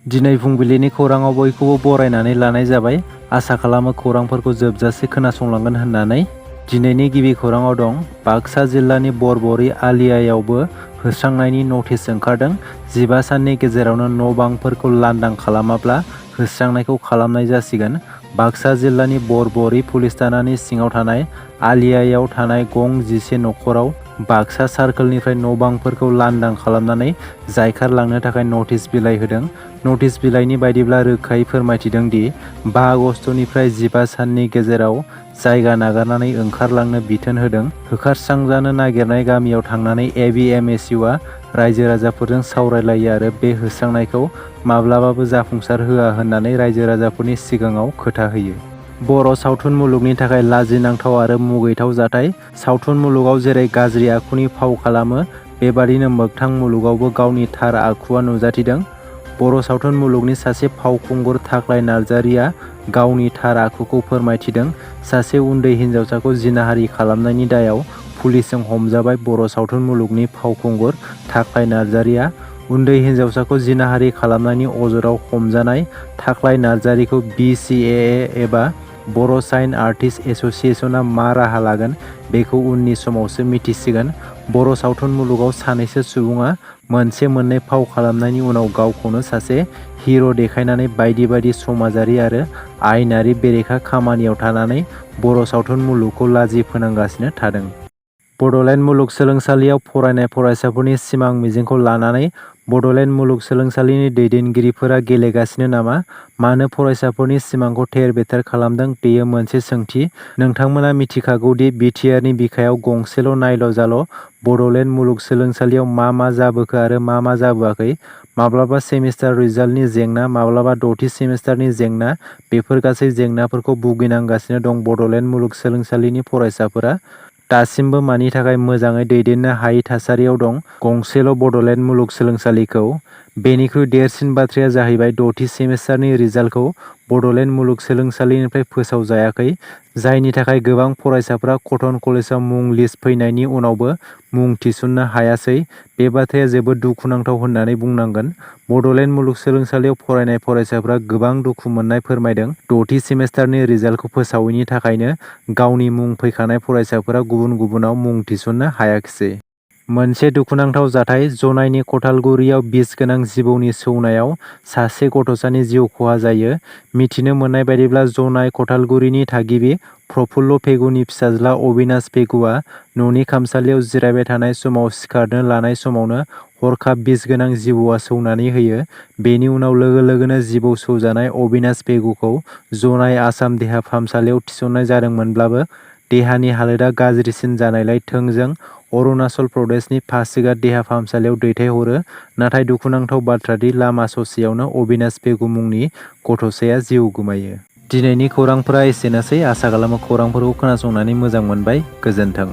दिनै फुंबिलिनि खौराङाव बयखौबो बरायनानै लानाय जाबाय। आसा खालामो खौरांफोरखौ जोबजासे खोनासंलांगोन होननानै। दिनैनि गिबि खौराङाव दं बाक्सा जिल्लानि बरबरि आलियायावबो होस्रांनायनि नटिस ओंखारदों। 15 साननि गेजेरावनो न'-बांफोरखौ लांदां खालामाब्ला होस्रांनायखौ खालामनाय जासिगोन। बाक्सा जिल्लानि बरबरि पुलिस थानानि सिङाव थानाय आलियायाव थानाय गं 11 नखराव बाक्सा सार्कोलनिफ्राय न'-बांफोरखौ लांदां खालामनानै जायखारलांनो थाखाय नटिस बिलाइ होदों। नटिस बिलाइनि बायदिब्ला रोखायै फोरमायथिदों दि 5 आगस्टनिफ्राय 15 साननि गेजेराव जायगा नागारनानै ओंखारलांनो बिथोन होदों। होखारस्रांजानो नागिरनाय गामियाव थांनानै एबिएमएसइउआ रायजो राजाफोरजों सावरायलायो आरो बे होस्रांनायखौ माब्लाबाबो जाफुंसार होआ होननानै रायजो राजाफोरनि सिगाङाव खोथा होयो। बर' सावथुन मुलुगनि थाखाय लाजिनांथाव आरो मुगैथाव जाथाय। सावथुन मुलुगाव जेरै गाज्रि आखुनि फाव खालामो, बेबादिनो मोगथां मुलुगावबो गावनि थार आखुवा नुजाथिदों। बर' सावथुन मुलुगनि सासे फावखुंगुर थाख्लाय नार्जारिया गावनि थार आखुखौ फोरमायथिदों। सासे उन्दै हिन्जावसाखौ जिनाहारि खालामनायनि दायाव पुलिसजों हमजाबाय बर' सावथुन मुलुगनि फावखुंगुर थाख्लाय नार्जारिया। उन्दै हिन्जावसाखौ जिनाहारि खालामनायनि अजदाव हमजानाय थाख्लाय नार्जारिखौ BCAA एबा बर' साइन आर्टिस्ट एस'सिएशनआ मा राहा लागोन बेखौ उननि समावसो मिथिसिगोन। बर' सावथुन मुलुगाव सानैसो सुबुङा मोनसे मोननै फाव खालामनायनि उनाव गावखौनो सासे हिर' देखायनानै बायदि बायदि समाजारि आरो आयेनारि बेरेखा खामानियाव थानानै बर' सावथुन मुलुगखौ लाजि फोनांगासिनो थादों। बड'लेण्ड मुलुगसोलोंसालियाव फरायनाय फरायसाफोरनि सिमां मिजिंखौ लानानै बड'लेण्ड मुलुगसोलोंसालिनि दैदेनगिरिफोरा गेलेगासिनो नामा? मानो फरायसाफोरनि सिमांखौ थेर-बेथेर खालामदों बेयो मोनसे सोंथि। नोंथांमोना मिथिखागौदि बिटिआरनि बिखायाव गंसेल' नायल'-जाल' बड'लेण्ड मुलुगसोलोंसालियाव मा जाबोखो आरो मा जाबोआखै। माब्लाबा सेमिस्टार रिजाल्टनि जेंना, माब्लाबा 6थि सेमिस्टारनि जेंना, बेफोर गासै जेंनाफोरखौ भुगिनांगासिनो दं बड'लेण्ड मुलुगसोलोंसालिनि फरायसाफोरा। दासिमबो मानि थाखाय मोजाङै दैदेननो हायै थासारियाव दं गंसेल' बड'लेण्ड मुलुगसोलोंसालिखौ? बेनिख्रुइ देरसिन बाथ्राया जाहैबाय 6थि सेमिस्टारनि रिजाल्टखौ बड'लेण्ड मुलुगसोलोंसालिनिफ्राय फोसावजायाखै, जायनि थाखाय गोबां फरायसाफोरा कटन कलेजाव मुं लिस्ट फैनायनि उनावबो मुं थिसननो हायासै। बे बाथ्राया जोबोद दुखुनांथाव होननानै बुंनांगोन। बड'लेण्ड मुलुगसोलोंसालियाव फरायनाय फरायसाफोरा गोबां दुखु मोननाय फोरमायदों। 6थि सेमिस्टारनि रिजाल्टखौ फोसावैनि थाखायनो गावनि मुं फैखानाय फरायसाफोरा गुबुनाव मुं थिसननो हायाखिसै। मोनसे दुखुनांथाव जाथाय। जनाइनि कथालगुरियाव बिस गोनां जिबौनि सौनायाव सासे गथ'सानि जिउ खहा जायो। मिथिनो मोननाय बायदिब्ला जनाइ कथालगुरिनि थागिबि प्रफुल्ल पेगुनि फिसाज्ला अबिनाश पेगुआ न'नि खामसालियाव जिरायबाय थानाय समाव सिखारनो लानाय समावनो हरखाब बिस गोनां जिबौआ सौनानै होयो। बेनि उनाव लोगो लोगोनो जिबौ सौजानाय अबिनाश पेगुखौ जनाइ आसाम देहा फाहामसालियाव थिसननाय जादोंमोनब्लाबो देहानि हालोदा गाज्रिसिन जानायलाय थोंजों अरुणाचल प्रदेशनि पासिघाट देहा फाहामसालियाव दैथायहरो। नाथाय दुखुनांथाव बाथ्रादि लामा ससेयावनो अबिनाश पेगु मुंनि गथ'साया जिउ गोमायो। दिनैनि खौरांफोरा एसेनोसै। आसा खालामो खौरांफोरखौ खोनासंनानै मोजां मोनबाय। गोजोन्थों।